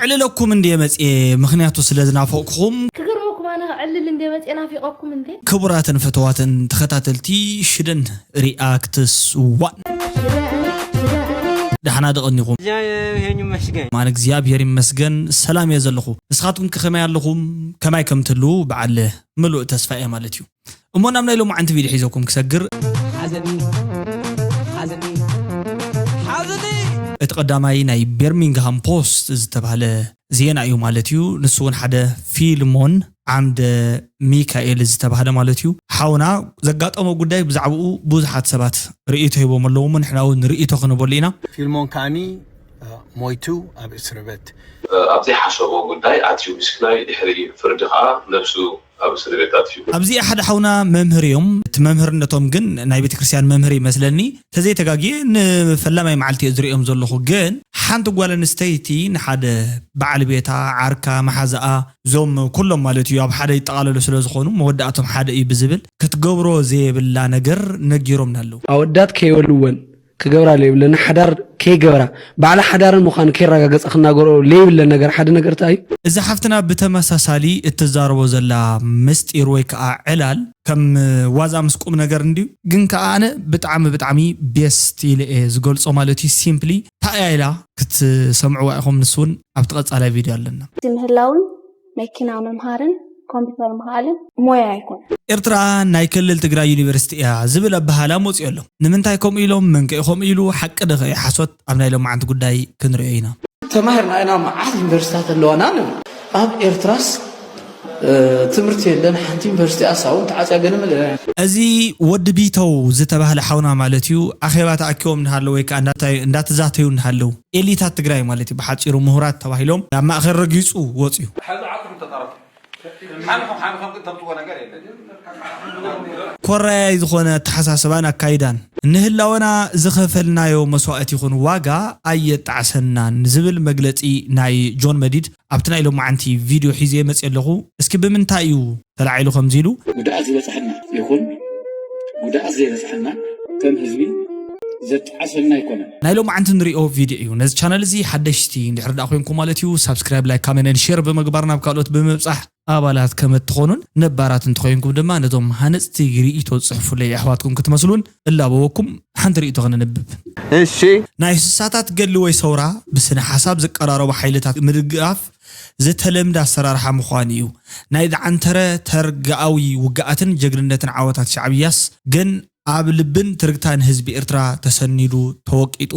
ክዕልለኩም እንድየ መፅየ፣ ምኽንያቱ ስለ ዝናፈቕኩኹም። ክገርመኩም ኣነ ክዕልል እንድየ መፅየ ናፊቐኩም እንድየ። ክቡራትን ፍትዋትን ተኸታተልቲ ሽደን ሪኣክትስ ዋን፣ ደሓና ደቐኒኹም? እግዚአብሔር ይመስገን። ማን እግዚኣብሔር ይመስገን ሰላም እየ ዘለኹ። ንስኻትኩም ከ ከመይ ኣለኹም? ከማይ ከም ትህልዉ በዓል ምሉእ ተስፋ እየ ማለት እዩ። እሞ ናብ ናይ ሎማዓንቲ ቪድዮ ሒዘኩም ክሰግር። ሓዘኒ ሓዘኒ ሓዘኒ እቲ ቀዳማይ ናይ ቤርሚንግሃም ፖስት ዝተባህለ ዜና እዩ ማለት እዩ። ንሱ እውን ሓደ ፊልሞን ዓምደ ሚካኤል ዝተባህለ ማለት እዩ ሓውና ዘጋጠሞ ጉዳይ ብዛዕባኡ ብዙሓት ሰባት ርእይቶ ሂቦም ኣለዉ። ንሕና እውን ርእይቶ ክንበሉ ኢና። ፊልሞን ካሚ ሞይቱ ኣብ እስር ቤት። ኣብ ዘይሓሰቦ ጉዳይ ኣትዩ ምስኪናይ ድሕሪ ፍርዲ ከዓ ነብሱ ኣብ እስር ቤት ኣትዩ። ኣብዚ ሓደ ሓውና መምህር እዮም። እቲ መምህርነቶም ግን ናይ ቤተክርስትያን መምህር ይመስለኒ። ተዘይተጋግየ ንፈላማይ መዓልቲ እየ ዝርእዮም ዘለኹ። ግን ሓንቲ ጓል ኣንስተይቲ ንሓደ በዓል ቤታ፣ ዓርካ፣ መሓዛኣ፣ እዞም ኩሎም ማለት እዩ ኣብ ሓደ ይጠቓለሉ ስለ ዝኾኑ መወዳእቶም ሓደ እዩ ብዝብል ክትገብሮ ዘየብላ ነገር ነጊሮምና ኣለዉ። ኣወዳት ከይበልወን ክገብራ ለይብለን ሓዳር ከይገብራ ባዕላ ሓዳረን ምዃኑ ከይረጋገፃ ክናገርኦ ለይብለን ነገር ሓደ ነገር እንታይ እዩ? እዛ ሓፍትና ብተመሳሳሊ እትዛረቦ ዘላ ምስጢር ወይ ከዓ ዕላል ከም ዋዛ ምስ ቁም ነገር እንድዩ፣ ግን ከዓ ኣነ ብጣዕሚ ብጣዕሚ ቤስት ኢለ እየ ዝገልፆ ማለት እዩ። ሲምፕሊ እንታይ እያ ኢላ ክትሰምዕዋ ኢኹም። ንሱ እውን ኣብቲ ቀፃላይ ቪድዮ ኣለና። እዚ ምህላውን መኪና ምምሃርን ኮምፒውተር ምኽኣልን ሞያ ኣይኮነን። ኤርትራ ናይ ክልል ትግራይ ዩኒቨርሲቲ እያ ዝብል ኣበሃላ መፅኡ ኣሎ። ንምንታይ ከምኡ ኢሎም? መን ከ ከምኡ ኢሉ? ሓቂ ዶ ከ ሓሶት? ኣብ ናይ ሎማዓንቲ ጉዳይ ክንሪኦ ኢና። ተማሂርና ኢና፣ መዓት ዩኒቨርሲታት ኣለዋና ንብል። ኣብ ኤርትራስ ትምህርቲ የለን፣ ሓንቲ ዩኒቨርሲቲ ኣሳ እውን ተዓፅያ ገለ መለ። እዚ ወዲ ቢተው ዝተባህለ ሓውና ማለት እዩ። ኣኼባ ተኣኪቦም እናሃለዉ ወይ ከዓ እንዳተዛተዩ እናሃለዉ ኤሊታት ትግራይ ማለት እዩ ብሓፂሩ ምሁራት ተባሂሎም ናብ ማእኸል ረጊፁ ወፅዩ። ሕዚ ዓኹም ተጠረፉ። ሓንኹም ሓንኹም ግን ተምፅዎ ነገር የለን። ኮራያይ ዝኾነ ኣተሓሳስባን ኣካይዳን ንህላወና ዝኸፈልናዮ መስዋእቲ ይኹን ዋጋ ኣየጣዕሰናን ዝብል መግለፂ ናይ ጆን መዲድ ኣብቲ ናይ ሎማዓንቲ ቪድዮ ሒዘ መፅእ ኣለኹ። እስኪ ብምንታይ እዩ ተላዒሉ ከምዚ ኢሉ? ጉድኣት ዝበፅሐና ይኹን ጉድኣት ዘይበፅሐና ከም ህዝቢ ዘጣዕሰና ኣይኮነን። ናይ ሎማዓንቲ ንሪኦ ቪድዮ እዩ። ነዚ ቻነል እዚ ሓደሽቲ እንድሕር ደኣ ኮይንኩም ማለት እዩ ሳብስክራይብ፣ ላይክ፣ ካሜንት፣ ሼር ብምግባር ናብ ካልኦት ብምብፃሕ ኣባላት ከም እትኾኑን ነባራት እንተኾይንኩም ድማ ነቶም ሃነፅቲ ርእይቶ ዝፅሕፉለይ ኣሕዋትኩም ክትመስሉን እላበወኩም ሓንቲ ርእይቶ ከነንብብ። እሺ። ናይ ስሳታት ገድሊ ወይ ሰውራ ብስነ ሓሳብ ዝቀራረቡ ሓይልታት ምድጋፍ ዝተለምደ ኣሰራርሓ ምዃኑ እዩ። ናይ ዝዓንተረ ተርጋኣዊ ውግኣትን ጀግንነትን ዓወታት ሻዕብያስ ግን ኣብ ልብን ትርግታን ህዝቢ ኤርትራ ተሰኒዱ ተወቂጡ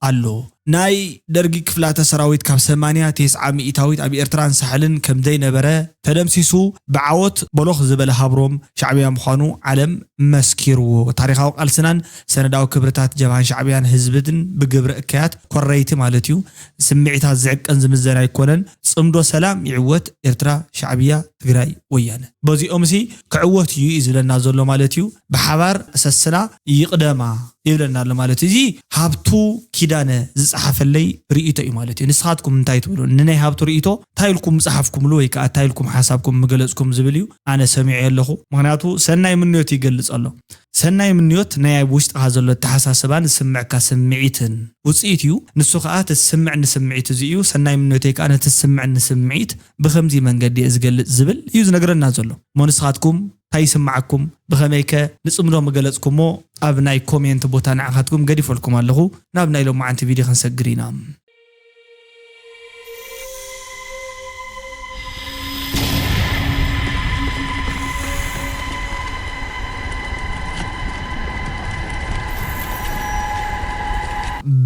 ኣሎ። ናይ ደርጊ ክፍላተ ሰራዊት ካብ ሰማንያ ተስዓ ሚእታዊት ኣብ ኤርትራን ሳሕልን ከምዘይነበረ ተደምሲሱ ብዓወት በሎኽ ዝበለ ሃብሮም ሻዕብያ ምዃኑ ዓለም መስኪርዎ። ታሪኻዊ ቃልስናን ሰነዳዊ ክብርታት ጀብሃን ሻዕብያን ህዝብን ብግብሪ እከያት ኮረይቲ ማለት እዩ ስምዒታት ዝዕቀን ዝምዘን ኣይኮነን። ጽምዶ ሰላም ይዕወት ኤርትራ ሻዕብያ ትግራይ ወያነ። በዚኦምሲ ክዕወት እዩ እዩ ዝብለና ዘሎ ማለት እዩ። ብሓባር ሰስና ይቕደማ ይብለና ኣሎ ማለት እዩ። እዚ ሃብቱ ኪዳነ ዝፀሓፈለይ ርእይቶ እዩ ማለት እዩ። ንስኻትኩም እንታይ ትብሉ? ንናይ ሃብቱ ርእይቶ እንታይ ኢልኩም ምፅሓፍኩምሉ ወይ ከዓ እንታይ ኢልኩም ሓሳብኩም ምገለፅኩም ዝብል እዩ። ኣነ ሰሚዐ ኣለኹ። ምክንያቱ ሰናይ ምንዮት ይገልፅ ኣሎ። ሰናይ ምንዮት ናይ ኣብ ውሽጥኻ ዘሎ ኣተሓሳስባን ዝስምዐካ ስምዒትን ውፅኢት እዩ። ንሱ ከዓ እቲ ዝስምዐኒ ስምዒት እዚ እዩ። ሰናይ ምንዮተይ ከዓ ነቲ ዝስምዐኒ ስምዒት ብኸምዚ መንገዲ እየ ዝገልፅ ዝብል እዩ ዝነግረና ዘሎ። እሞ ንስኻትኩም እንታይ ይስምዓኩም? ብኸመይከ ንፅምዶ ምገለፅኩሞ ኣብ ናይ ኮሜንት ቦታ ንዓኻትኩም ገዲፈልኩም ኣለኹ። ናብ ናይ ሎማዓንቲ ቪድዮ ክንሰግር ኢና።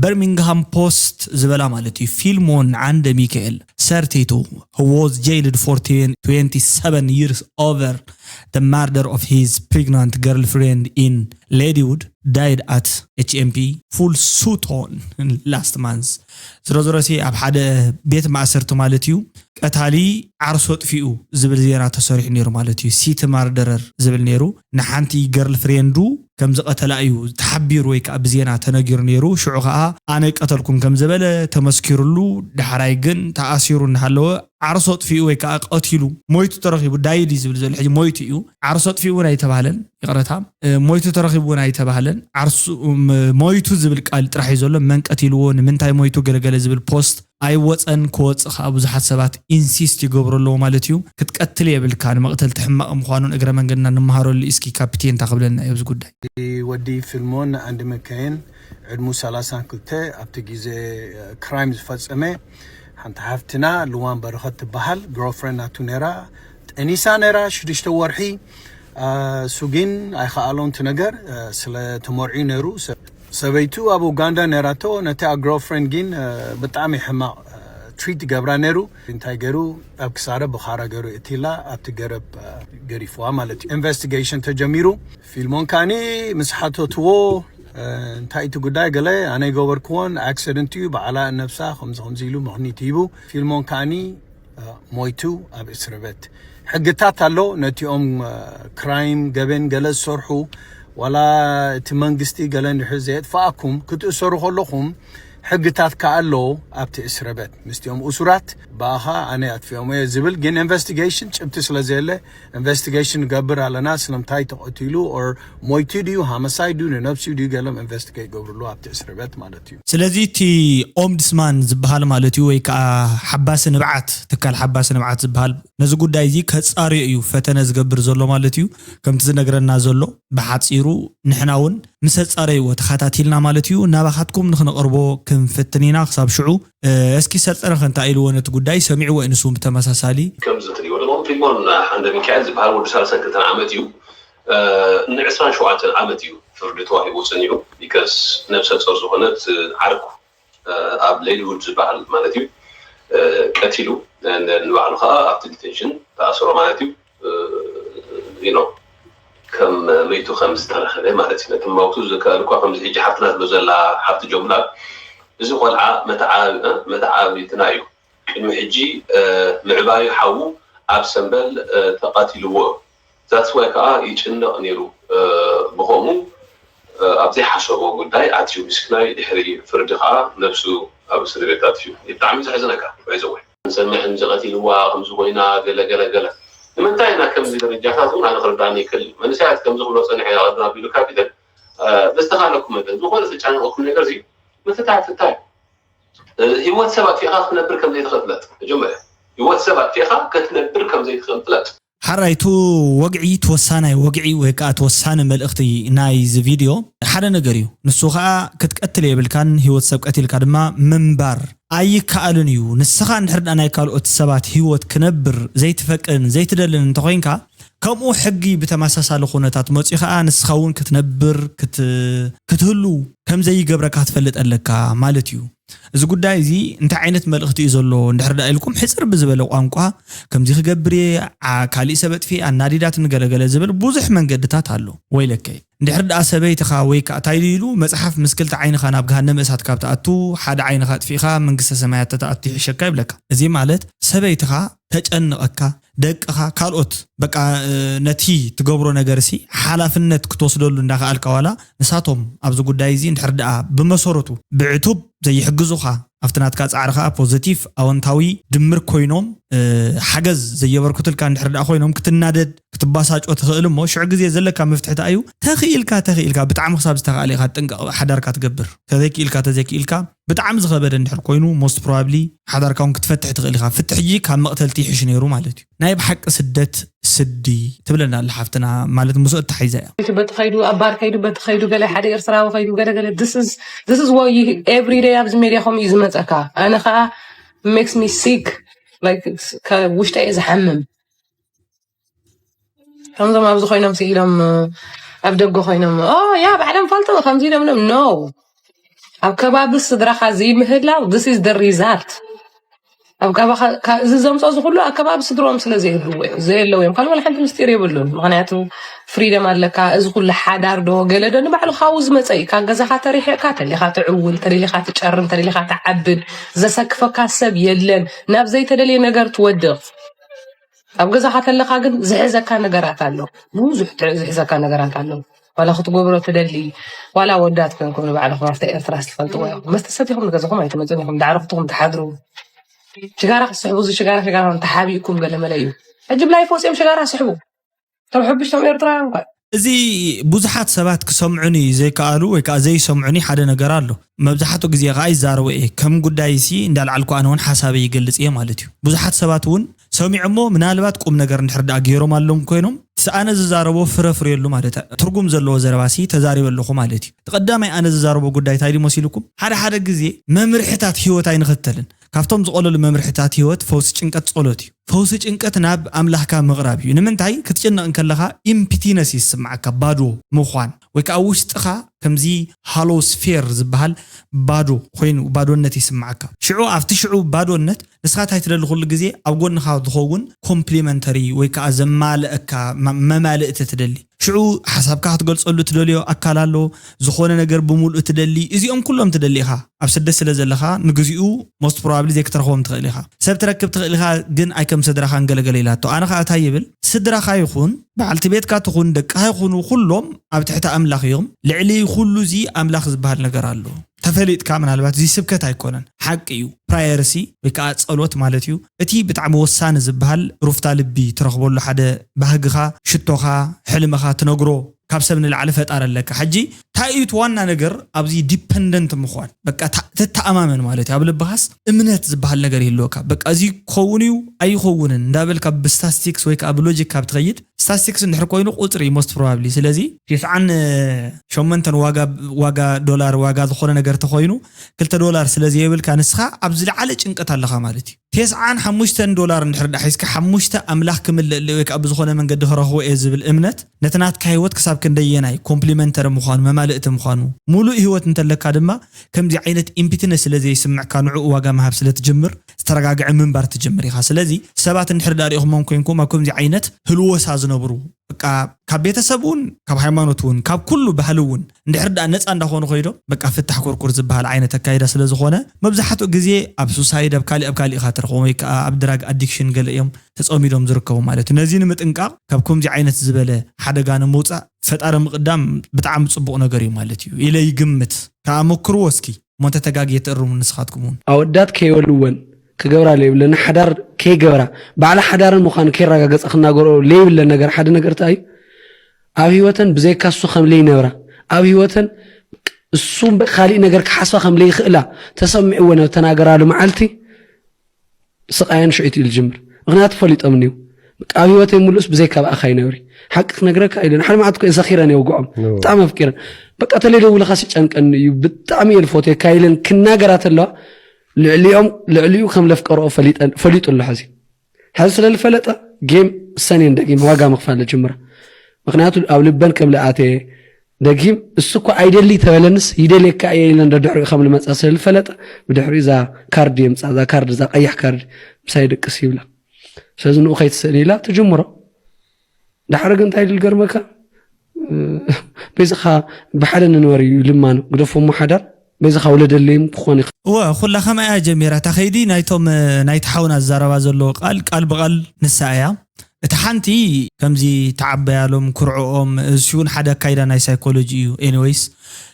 በርሚንግሃም ፖስት ዝበላ ማለት እዩ። ፊልሞን ዓንደ ሚካኤል thirty-two, who was jailed for twenty-seven years over the murder of his pregnant girlfriend in Ladywood, died at H M P Full Sutton last month. ዝሮ ዝሮ ሲ ኣብ ሓደ ቤት ማእሰርቲ ማለት እዩ ቀታሊ ዓርሶ ጥፊኡ ዝብል ዜና ተሰሪሑ ነይሩ ማለት እዩ። ሲቲ ማርደረር ዝብል ነይሩ። ንሓንቲ ገርል ፍሬንዱ ከም ዝቐተላ እዩ ተሓቢሩ ወይ ከዓ ብዜና ተነጊሩ ነይሩ። ሽዑ ከዓ ኣነ ቀተልኩም ከም ዝበለ ተመስኪሩሉ፣ ዳሕራይ ግን ተኣሲሩ እናሃለወ ዓርሶ ኣጥፊኡ ወይ ከዓ ቀቲሉ ሞይቱ ተረኺቡ፣ ዳይድ እዩ ዝብል ዘሎ ሕጂ፣ ሞይቱ እዩ። ዓርሶ ኣጥፊኡ እውን ኣይተባህለን፣ ይቕረታ፣ እ፣ ሞይቱ ተረኺቡ እውን ኣይተባህለን። ዓርሱ ም- ሞይቱ ዝብል ቃል ጥራሕ እዩ ዘሎ። መን ቀቲልዎ፣ ንምንታይ ሞይቱ፣ ገለገለ ዝብል ፖስት ኣይወፀን። ክወፅእ ከዓ ብዙሓት ሰባት ኢንሲስት ይገብሩ ኣለዎ ማለት እዩ። ክትቀትል የብልካ፣ ንመቕተልቲ ሕማቕ ምዃኑን እግረ መንገድና ንመሃረሉ። እስኪ ካፒቴን እንታይ ክብለና እዩ ኣብዚ ጉዳይ? ወዲ ፊልሞን ኣንድ መካየን ዕድሙ ሰላሳን ክልተ ኣብቲ ግዜ ክራይም ዝፈጸመ ሓንቲ ሓፍትና ልዋን በረኸት ትበሃል ግሮፍረንድ ናቱ ነራ ጠኒሳ ነራ ሽዱሽተ ወርሒ። እሱ ግን ኣይኸኣሎን እቲ ነገር፣ ስለ ተመርዒ ነሩ። ሰበይቱ ኣብ ኡጋንዳ ነራቶ፣ ነቲ ግሮፍረንድ ግን ብጣዕሚ ሕማቕ ትሪት ገብራ ነሩ። እንታይ ገሩ ኣብ ክሳረ ብኻራ ገሩ እቲላ ኣብቲ ገረብ ገሪፍዋ ማለት እዩ። ኢንቨስቲጌሽን ተጀሚሩ። ፊልሞን ካኒ ምስ ሓተትዎ እንታይ እቲ ጉዳይ ገለ ኣነ ይገበርክዎን ኣክሲደንት እዩ፣ በዓላ ነብሳ ከምዚ ከምዚ ኢሉ ምኽኒት ሂቡ። ፊልሞን ካኒ ሞይቱ ኣብ እስርበት። ሕግታት ኣሎ ነቲኦም ክራይም ገበን ገለ ዝሰርሑ፣ ዋላ እቲ መንግስቲ ገለ እንድሕር ዘየጥፋኣኩም ክትእሰሩ ከለኹም ሕግታት ከኣ ኣሎ ኣብቲ እስርበት። ምስቲኦም እሱራት ብኣኻ ኣነ ኣጥፊኦም እየ ዝብል ግን ኢንቨስቲጌሽን ጭብቲ ስለ ዘየለ ኢንቨስቲጌሽን ንገብር ኣለና። ስለምንታይ ተቐቲሉ ኦር ሞይቱ ድዩ ሃመሳይ ድዩ ንነብሲኡ ድዩ ገሎም ኢንቨስቲጌት ገብርሉ ኣብቲ እስርበት ማለት እዩ። ስለዚ እቲ ኦምድስማን ዝበሃል ማለት እዩ ወይ ከዓ ሓባሲ ንብዓት ትካል ሓባሲ ንብዓት ዝበሃል ነዚ ጉዳይ እዚ ከፃርዮ እዩ ፈተነ ዝገብር ዘሎ ማለት እዩ። ከምቲ ዝነግረና ዘሎ ብሓፂሩ ንሕና እውን ምስ ኣፃረይዎ ተኸታቲልና ማለት እዩ ናባኻትኩም ንክነቕርቦ ክንፍትን ኢና። ክሳብ ሽዑ እስኪ ሰልጠነ ከ እንታይ ኢልዎ ነቲ ጉዳይ ሰሚዕዎ እዩ ንሱ ብተመሳሳሊ። ከምዚ ትሪእዎ ኣለኹም ፊልሞን ሓንደ ሚካኤል ዝበሃል ወዲ ሳልሳን ክልተን ዓመት እዩ። ንዕስራን ሸውዓተን ዓመት እዩ ፍርዲ ተዋሂቡ ፅኒዑ። ቢካዝ ነብሰ ፆር ዝኾነት ዓርኩ ኣብ ሌሊውድ ዝበሃል ማለት እዩ ቀቲሉ። ንባዕሉ ከዓ ኣብቲ ዲቴንሽን ተኣስሮ ማለት እዩ። ዩ ኖ ከም መይቱ ከም ዝተረኸበ ማለት እዩ። ነቲ መውቱ ዝከኣል እኳ ከምዚ ሕጂ ሓፍትና ትብሎ ዘላ ሓፍቲ ጆምላ እዚ ቆልዓ መተዓብትና እዩ። ቅድሚ ሕጂ ምዕባዩ ሓዉ ኣብ ሰንበል ተቓቲልዎ እዩ። ዛትስ ዋይ ከዓ ይጭነቕ ነይሩ ብኸምኡ ኣብ ዘይሓሰቦ ጉዳይ ኣትዩ ምስክናይ ድሕሪ ፍርዲ ከዓ ነብሱ ኣብ እስሪ ቤት ኣትዩ። ብጣዕሚ ዘሕዝነካ ባይዘወይ። ንሰምዕ ከምዚ ቀቲልዋ ከምዚ ኮይና ገለ ገለ ገለ ንምንታይ ኢና ከምዚ ደረጃታት እውን ኣነ ክርዳኒ ይክእል እዩ መንእሰያት ከምዚ ክብሎ ፀኒሐ ኢና ቅድም ኣቢሉ ካፒተን ብዝተኻለኩም መጠን ዝኾነ ዝተጨናነቕኩም ነገር እዚ ምፍታሕ ፍታሕ እዩ ህይወት ሰብ ኣጥፊእኻ ክትነብር ከም ዘይትኽእል ፍለጥ መጀመርያ ህይወት ሰብ ኣጥፊእኻ ክትነብር ከም ዘይትኽእል ፍለጥ ሓራይ እቲ ወግዒ እቲ ወሳናይ ወግዒ ወይ ከዓ እቲ ወሳኒ መልእኽቲ ናይዚ ቪድዮ ሓደ ነገር እዩ። ንሱ ከዓ ክትቀትል የብልካን፣ ህይወት ሰብ ቀቲልካ ድማ ምንባር ኣይከኣልን እዩ። ንስኻ እንድሕር ደኣ ናይ ካልኦት ሰባት ህይወት ክነብር ዘይትፈቅድን ዘይትደልን እንተኾይንካ ከምኡ ሕጊ ብተመሳሳሊ ኩነታት መፅኡ ከዓ ንስኻ እውን ክትነብር ክትህሉ ከም ዘይገብረካ ክትፈልጥ ኣለካ ማለት እዩ። እዚ ጉዳይ እዚ እንታይ ዓይነት መልእኽቲ እዩ ዘሎ እንድሕር ደኣ ኢልኩም ሕፅር ብዝበለ ቋንቋ ከምዚ ክገብር እየ፣ ካሊእ ሰብ ኣጥፊ ኣናዲዳትኒ ገለገለ ዝብል ብዙሕ መንገድታት ኣሎ። ወይለከይ እንድሕር ደኣ ሰበይትኻ ወይ ከዓ እንታይ ኢሉ መፅሓፍ ምስ ክልተ ዓይንኻ ናብ ገሃነመ እሳት ካብ ትኣቱ ሓደ ዓይንኻ ኣጥፊእኻ መንግስተ ሰማያት ተተኣቱ ይሕሸካ ይብለካ። እዚ ማለት ሰበይትኻ ተጨንቐካ ደቅኻ ካልኦት በቃ ነቲ ትገብሮ ነገር ሲ ሓላፍነት ክትወስደሉ እንዳኸኣልካ ዋላ ንሳቶም ኣብዚ ጉዳይ እዚ እንድሕር ደኣ ብመሰረቱ ብዕቱብ ዘይሕግዙኻ ኣብቲ ናትካ ፃዕሪ ከዓ ፖዘቲቭ ኣወንታዊ ድምር ኮይኖም ሓገዝ ዘየበርክቱልካ እንድሕር ደኣ ኮይኖም ክትናደድ ክትባሳጮ ትኽእል እሞ ሽዑ ግዜ ዘለካ መፍትሕታ እዩ ተኽኢልካ ተኽኢልካ ብጣዕሚ ክሳብ ዝተኽኣለ ኢኻ ጥንቀቕ ሓዳርካ ትገብር ተዘይክኢልካ ተዘይክኢልካ ብጣዕሚ ዝኸበደ እንድሕር ኮይኑ most probably ሓዳርካ እውን ክትፈትሕ ትኽእል ኢኻ። ፍትሒ ሕጂ ካብ መቕተልቲ ይሕሽ ነይሩ ማለት እዩ። ናይ ብሓቂ ስደት ስዲ ትብለና ኣላ ሓፍትና ማለት ምስኡ እተሓይዛ እያ። በቲ ከይዱ ኣብ ባር ከይዱ በቲ ከይዱ ገለ ሓደ ኤርትራዊ ከይዱ ገለ ገለ this is this is what you every day ኣብዚ ሜድያ ከምኡ እዩ ዝመፀካ። ኣነ ከዓ makes me sick like ውሽጠ እየ ዝሓምም። ከምዞም ኣብዚ ኮይኖም ስኢሎም ኣብ ደገ ኮይኖም ኦ ያ ባዕሎም ፈልጦ ከምዚ ኢሎም ኢሎም no ኣብ ከባቢ ስድራኻ ዘይምህላው this is the result ኣብ ከባኻ እዚ ዘምፆ እዚ ኩሉ ኣብ ከባቢ ስድሮም ስለ ዘየለዎ እዮም ካልእ ሓንቲ ምስጢር የብሉን ምክንያቱ ፍሪደም ኣለካ እዚ ኩሉ ሓዳር ዶ ገለ ዶ ንባዕሉ ካብኡ ዝመፀ እዩ ካብ ገዛኻ ተሪሕቕካ ተሊኻ ትዕውል ተደሊኻ ትጨርም ተደሊኻ ትዓብድ ዘሰክፈካ ሰብ የለን ናብ ዘይተደልየ ነገር ትወድቕ ኣብ ገዛኻ ተለኻ ግን ዝሕዘካ ነገራት ኣሎ ብዙሕ ዝሕዘካ ነገራት ኣሎ ዋላ ክትገብሮ ትደሊ ዋላ ወዳት ኮንኩም ንባዕልኹም ኣብታ ኤርትራ ዝትፈልጥዎ ኢኹም መስተ ሰቲኹም ንገዛኹም ኣይትመፅን ኢኹም ዳዕሮ ክትኹም ትሓድሩ ሽጋራ ክትስሕቡ እዚ ሽጋራ ሽጋራ ተሓቢእኩም ገለ መለ እዩ ሕጂ ብላይ ፎስዮም ሽጋራ ስሕቡ ቶም ሕብሽቶም ኤርትራውያን እኳ እዚ ብዙሓት ሰባት ክሰምዑኒ ዘይከኣሉ ወይ ከዓ ዘይሰምዑኒ ሓደ ነገር ኣሎ። መብዛሕትኡ ግዜ ከዓ ይዛረቦ እየ። ከም ጉዳይ ሲ እንዳልዓልኩ ኣነ እውን ሓሳበይ ይገልፅ እየ ማለት እዩ። ብዙሓት ሰባት እውን ሰሚዖሞ ምናልባት ቁም ነገር እንድሕር ደኣ ገይሮም ኣለዎም ኮይኖም እቲ ኣነ ዝዛረቦ ፍረ ፍርየሉ ማለት ትርጉም ዘለዎ ዘረባ ሲ ተዛሪበ ኣለኹ ማለት እዩ። እቲ ቀዳማይ ኣነ ዝዛረቦ ጉዳይ እንታይ ድዩ መሲልኩም? ሓደ ሓደ ግዜ መምርሕታት ህይወት ኣይንኽተልን። ካብቶም ዝቐለሉ መምርሕታት ህይወት ፈውሲ ጭንቀት ጸሎት እዩ። ፈውሲ ጭንቀት ናብ ኣምላኽካ ምቕራብ እዩ። ንምንታይ? ክትጭነቕ እንከለኻ ኢምፕቲነስ ይስምዓካ፣ ባዶ ምዃን ወይ ከዓ ውሽጥኻ ከምዚ ሃሎ ስፌር ዝበሃል ባዶ ኮይኑ ባዶነት ይስምዓካ። ሽዑ ኣብቲ ሽዑ ባዶነት ንስኻ እንታይ ትደሊ ኩሉ ግዜ ኣብ ጎንኻ ዝኸውን ኮምፕሊመንተሪ ወይ ከዓ ዘማልአካ መማልእቲ ትደሊ። ሽዑ ሓሳብካ ክትገልፀሉ ትደልዮ ኣካል ኣሎ፣ ዝኾነ ነገር ብምሉእ ትደሊ፣ እዚኦም ኩሎም ትደሊ ኢኻ። ኣብ ስደት ስለ ዘለኻ ንግዚኡ most probably ዘይክትረኽቦም ትኽእል ኢኻ። ሰብ ትረክብ ትኽእል ኢኻ፣ ግን ኣይከም ስድራኻን ገለገለ ኢላቶ። ኣነ ከዓ እንታይ ይብል፣ ስድራኻ ይኹን በዓልቲ ቤትካ ትኹን ደቅኻ ይኹኑ ኩሎም ኣብ ትሕቲ ኣምላኽ እዮም። ልዕሊ ኩሉ እዚ ኣምላኽ ዝበሃል ነገር ኣሎ። ተፈሊጥካ ምናልባት እዚ ስብከት ኣይኮነን ሓቂ እዩ። ፕራየርሲ ወይ ከዓ ፀሎት ማለት እዩ። እቲ ብጣዕሚ ወሳኒ ዝበሃል ሩፍታ ልቢ ትረኽበሉ ሓደ ባህግኻ፣ ሽቶኻ፣ ሕልምኻ ትነግሮ ካብ ሰብ ንላዕሊ ፈጣሪ ኣለካ። ሕጂ እንታይ እዩ እቲ ዋና ነገር ኣብዚ ዲፐንደንት ምዃን በቃ ተተኣማመን ማለት እዩ። ኣብ ልብኻስ እምነት ዝበሃል ነገር ይህልወካ። በቃ እዚ ክኸውን እዩ ኣይኸውንን እንዳበልካ ብስታስቲክስ ወይ ከዓ ብሎጂክ ካብ ትኸይድ ስታስቲክስ እንድሕር ኮይኑ ቁፅሪ most probably ስለዚ ቴስዓን ሸሞንተን ዋጋ ዋጋ ዶላር ዋጋ ዝኾነ ነገር ተኾይኑ ክልተ ዶላር ስለ ዘየብልካ ንስኻ ኣብ ዝለዓለ ጭንቀት ኣለኻ ማለት እዩ። ቴስዓን ሓሙሽተን ዶላር እንድሕር ዳ ሒዝካ ሓሙሽተ ኣምላኽ ክምልእልእ ወይ ከዓ ብዝኾነ መንገዲ ክረኽቦ እየ ዝብል እምነት ነቲ ናትካ ህይወት ክሳብ ክንደየናይ ኮምፕሊመንተሪ ምዃኑ መማልእቲ ምዃኑ ሙሉእ ህይወት እንተለካ ድማ ከምዚ ዓይነት ኢምፒትነስ ስለ ዘይስምዕካ ንዕኡ ዋጋ ምሃብ ስለ ትጅምር ዝተረጋግዐ ምንባር ትጅምር ኢኻ። ስለዚ ሰባት እንድሕር ዳ ሪእኹሞም ኮይንኩም ኣብ ከምዚ ዓይነት ህልወሳ ዝነብሩ በቃ ካብ ቤተሰብ እውን ካብ ሃይማኖት እውን ካብ ኩሉ ባህሊ እውን እንድሕር ደኣ ነፃ እንዳኾኑ ኮይዶም በቃ ፍታሕ ኩርኩር ዝበሃል ዓይነት ኣካይዳ ስለ ዝኾነ መብዛሕትኡ ግዜ ኣብ ሱሳይድ ኣብ ካሊእ ኣብ ካሊእ ኢኻ ትረኽቦም ወይ ከዓ ኣብ ድራግ ኣዲክሽን ገለ እዮም ተፀሚዶም ዝርከቡ ማለት እዩ። ነዚ ንምጥንቃቕ ካብ ከምዚ ዓይነት ዝበለ ሓደጋ ንምውፃእ ፈጣሪ ምቕዳም ብጣዕሚ ፅቡቕ ነገር እዩ ማለት እዩ ኢለ ይግምት። ከኣ ሞክርዎ እስኪ እሞ እንተተጋግየ ትእርሙ ንስኻትኩም እውን። ኣወዳት ከይወልወን ክገብራ ለይብለን ሓዳር ከይገብራ ባዕላ ሓዳረን ምዃኑ ከይረጋገፃ ክናገርኦ ለይብለን ነገር ሓደ ነገር እንታይ እዩ ኣብ ህይወተን ብዘይካ እሱ ከም ለይነብራ ኣብ ህይወተን እሱ እምበር ካሊእ ነገር ክሓስባ ከም ለይኽእላ ተሰሚዕወን ኣብ ተናገራሉ መዓልቲ ስቃየን ሽዑ እዩ ዝጅምር ምኽንያቱ ፈሊጦም እኒው ኣብ ህይወተይ ሙሉእስ ብዘይካ ብኣኻ ይነብሪ ሓቂ ክነግረካ ኢለን ሓደ መዓልቲ ኮ ዘኺረን የውግዖም ብጣዕሚ ኣፍቂረን በቃ ተለይ ደውልኻስ ይጨንቀኒ እዩ ብጣዕሚ እየ ዝፎትየካ ኢለን ክናገራ ተለዋ ልዕሊኦም ልዕሊኡ ከም ለፍቀርኦ ፈሊጡ ኣሎ ሕዚ ሕዚ ስለ ዝፈለጠ ጌም ሰኔን ደጊም ዋጋ ምኽፋል ጀምራ ምኽንያቱ ኣብ ልበን ከም ልኣተየ ደጊም እሱ እኮ ኣይደሊ ተበለንስ ይደልየካ እየ ኢለን ደድሕሪኡ ከም ልመፃ ስለ ዝፈለጠ ብድሕሪኡ እዛ ካርድ የምፃ እዛ ካርድ እዛ ቀያሕ ካርድ ምሳይ ደቅስ ይብላ ስለዚ ንኡ ከይትስእል ኢላ ትጅምሮ ዳሕሪ ግን እንታይ ድል ገርመካ በዚኻ ብሓደ ንንበር እዩ ልማኖ ግደፎ እሞ ሓዳር በዚኻ ውለደለይም ክኾን ይኽእል እወ ኩላ ከምኣ እያ ጀሚራ እታ ከይዲ ናይቶም ናይቲ ሓውና ዝዛረባ ዘሎ ቃል ቃል ብቃል ንሳ እያ እታ ሓንቲ ከምዚ ተዓበያሎም ኩርዕኦም እሱ እውን ሓደ ኣካይዳ ናይ ሳይኮሎጂ እዩ anyways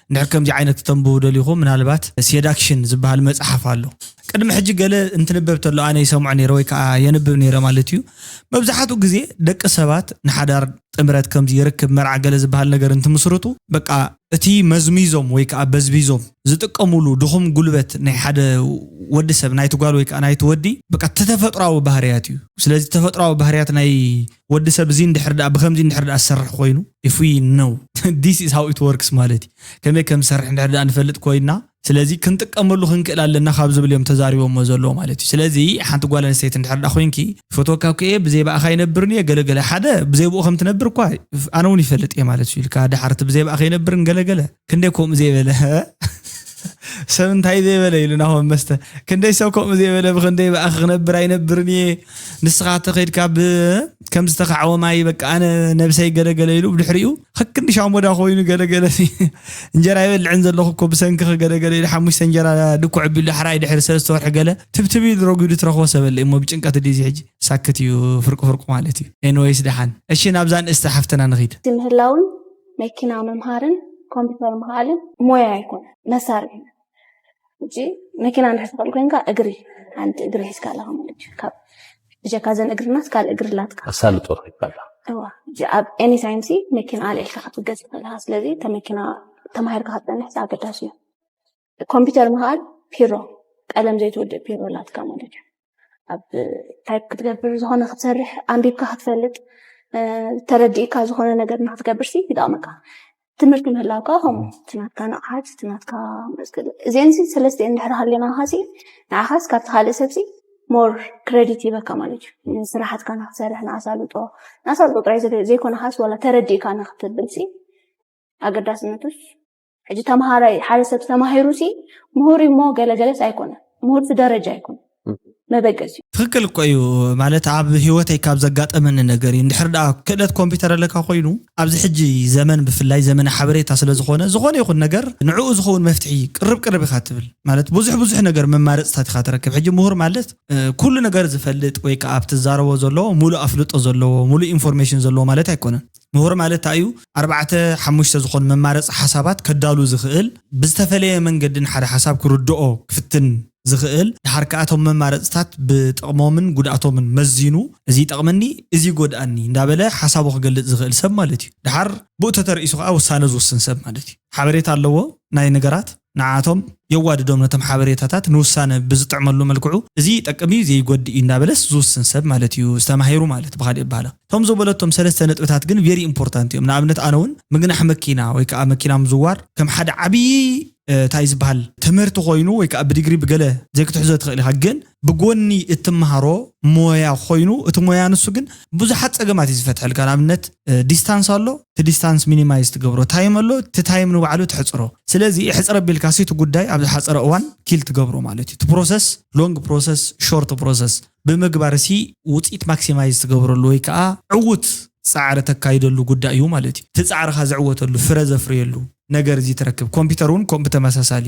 እንድሕር ከምዚ ዓይነት ክተንብቡ ደሊኹም ምናልባት ሴዳክሽን ዝበሃል መፅሓፍ ኣሎ ቅድሚ ሕጂ ገለ እንትንበብ ተሎ ኣነ ይሰምዖ ነይረ ወይ ከዓ የንብብ ነይረ ማለት እዩ መብዛሕትኡ ግዜ ደቂ ሰባት ንሓዳር ጥምረት ከምዚ ርክብ መርዓ ገለ ዝበሃል ነገር እንትምስርቱ በቃ እቲ መዝሚዞም ወይ ከዓ በዝቢዞም ዝጥቀምሉ ድኹም ጉልበት ናይ ሓደ ወዲ ሰብ ናይቲ ጓል ወይ ከዓ ናይቲ ወዲ በቃ ተተፈጥሯዊ ባህርያት እዩ ስለዚ ተፈጥሯዊ ባህርያት ናይ ወዲ ሰብ እዚ እንድሕር ደኣ ብከምዚ እንድሕር ደኣ ዝሰርሕ ኮይኑ if we know this is how it works ማለት እዩ ከመይ ከም ዝሰርሕ እንድሕር ደኣ ንፈልጥ ኮይና ስለዚ ክንጥቀመሉ ክንክእል ኣለና ካብ ዝብል እዮም ተዛሪቦሞ ዘለዎ ማለት እዩ ስለዚ ሓንቲ ጓል ኣንስተይቲ እንድሕር ደኣ ኮይንኪ ፈትወካ እኮ እየ ብዘይ ብኣኻ ይነብርን እየ ገለገለ ሓደ ብዘይ ብኡ ከም ትነብር እኳ ኣነ እውን ይፈልጥ እየ ማለት እዩ ኢልካ ድሓር እቲ ብዘይ ብኣኻ ይነብርን ገለገለ ክንደይ ከምኡ ዘይበለ ሰብ እንታይ ዘይበለ ኢሉ ናሆም መስተ ክንደይ ሰብ ከምኡ ዘይበለ ብክንደይ ብኣኺ ክነብር ኣይነብርን እየ ንስኻ ተኸይድካ ብ ከም ዝተኻዕወ ማይ በቃ ኣነ ነብሰይ ገለገለ ኢሉ ብድሕሪኡ ከክንዲ ሻሞዳ ኮይኑ ገለገለ እንጀራ ይበልዕን ዘለኹ እኮ ብሰንክኺ ገለገለ ኢሉ ሓሙሽተ እንጀራ ድኩዕ ቢሉ ሕራይ ድሕሪ ሰለስተ ወርሒ ገለ ትብትብ ኢሉ ረጒዱ ትረኽቦ ሰበለ እሞ ብጭንቀት ድዩ ሕጂ ሳክት እዩ ፍርቁ ፍርቁ ማለት እዩ ኤንወይስ ደሓን እሺ ናብዛ ንእስቲ ሓፍትና ንኺድ ምህላውን መኪና ምምሃርን ኮምፒውተር ምኽኣልን ሞያ ኣይኮነ፣ መሳርሒ። ሕጂ መኪና እንድሕር ትኽእል ኮይንካ እግሪ፣ ሓንቲ እግሪ ሒዝካ ኣለኻ ማለት እዩ። ካብ ብጀካ ዘን እግርናስ ካልእ እግሪ ላትካ። ኣሳልጦ ትኽእል። እዋ፣ ሕጂ ኣብ ኤኒ ታይም ሲ መኪና ኣልዒልካ ክትብገስ ትኽእል ኢኻ። ስለዚ እተ መኪና ተማሂርካ ክትጸንሕ ሲ ኣገዳሲ እዩ። ኮምፒውተር ምኽኣል ፒሮ፣ ቀለም ዘይትወድእ ፒሮ ላትካ ማለት እዩ። ኣብ ታይፕ ክትገብር፣ ዝኾነ ክትሰርሕ፣ ኣንቢብካ ክትፈልጥ፣ ተረዲእካ ዝኾነ ነገር ንክትገብር ሲ ይጠቕመካ። ትምህርቲ ምህላውካ ከምኡ፣ ትናትካ ንቕሓት፣ ትናትካ መስክል፣ እዚአን ሲ ሰለስተ እንድሕር ሃሊና ሲ ንዓኻስ ካብቲ ካልእ ሰብሲ ሞር ክሬዲት ይበካ ማለት እዩ። ንስራሓትካ ንክትሰርሕ፣ ንኣሳልጦ ንኣሳልጦ ጥራይ ዘይኮነ፣ ካስ ዋላ ተረዲእካ ንክትብል ሲ ኣገዳስነቱስ። ሕጂ ተምሃራይ ሓደ ሰብ ተማሂሩ ሲ ምሁር እሞ ገለገለስ ኣይኮነ፣ ምሁር ደረጃ ኣይኮነ፣ መበገስ እዩ። ትክክል እኮ እዩ። ማለት ኣብ ህይወተይ ካብ ዘጋጠመኒ ነገር እዩ። እንድሕር ደኣ ክእለት ኮምፒውተር ኣለካ ኮይኑ ኣብዚ ሕጂ ዘመን ብፍላይ ዘመን ሓበሬታ ስለዝኾነ ዝኾነ ይኹን ነገር ንዕኡ ዝኸውን መፍትሒ ቅርብ ቅርብ ኢኻ ትብል። ማለት ብዙሕ ብዙሕ ነገር መማረፅታት ኢኻ ትረክብ። ሕጂ ምሁር ማለት ኩሉ ነገር ዝፈልጥ ወይ ከዓ ኣብ ትዛረቦ ዘሎ ሙሉእ ኣፍልጦ ዘለዎ ሙሉእ ኢንፎርሜሽን ዘለዎ ማለት ኣይኮነን። ምሁር ማለት እንታይ እዩ? ኣርባዕተ ሓሙሽተ ዝኾኑ መማረፂ ሓሳባት ከዳሉ ዝኽእል፣ ብዝተፈለየ መንገዲ ንሓደ ሓሳብ ክርድኦ ክፍትን ዝኽእል፣ ድሓር ከኣ እቶም መማረፅታት ብጥቕሞምን ጉድኣቶምን መዚኑ፣ እዚ ይጠቕመኒ፣ እዚ ይጎድኣኒ እንዳበለ ሓሳቡ ክገልፅ ዝኽእል ሰብ ማለት እዩ። ድሓር ብኡ ተተርኢሱ ከኣ ውሳነ ዝውስን ሰብ ማለት እዩ። ሓበሬታ ኣለዎ ናይ ነገራት፣ ንዓቶም የዋድዶም ነቶም ሓበሬታታት ንውሳነ ብዝጥዕመሉ መልክዑ፣ እዚ ይጠቅም እዩ፣ እዚ ይጎድእ እዩ እንዳበለስ ዝውስን ሰብ ማለት እዩ ዝተማሂሩ ማለት ብኻሊእ ኣባህላ። እቶም ዝበለቶም ሰለስተ ነጥብታት ግን very important እዮም። ንኣብነት ኣነ እውን ምግናሕ መኪና ወይ ከዓ መኪና ምዝዋር ከም ሓደ ዓብዪ እንታይ ዝበሃል ትምህርቲ ኮይኑ ወይ ከዓ ብዲግሪ ብገለ ዘይክትሕዞ ትኽእል ኢኻ፣ ግን ብጎኒ እትምሃሮ ሞያ ኮይኑ እቲ ሞያ ንሱ ግን ብዙሓት ፀገማት እዩ ዝፈትሐልካ። ንኣብነት ዲስታንስ ኣሎ፣ እቲ ዲስታንስ ሚኒማይዝ ትገብሮ፣ ታይም ኣሎ፣ እቲ ታይም ንባዕሉ ትሕፅሮ። ስለዚ ሕፅር ኣቢልካ ሲ እቲ ጉዳይ ኣብ ዝሓፀረ እዋን ኪል ትገብሮ ማለት እዩ። እቲ ፕሮሰስ ሎንግ ፕሮሰስ ሾርት ፕሮሰስ ብምግባር ሲ ውፅኢት ማክሲማይዝ ትገብረሉ ወይ ከዓ ዕውት ፃዕሪ ተካይደሉ ጉዳይ እዩ ማለት እዩ። እቲ ፃዕርኻ ዝዕወተሉ ፍረ ዘፍርየሉ ነገር እዚ ትረክብ። ኮምፒውተር እውን ከም ብተመሳሳሊ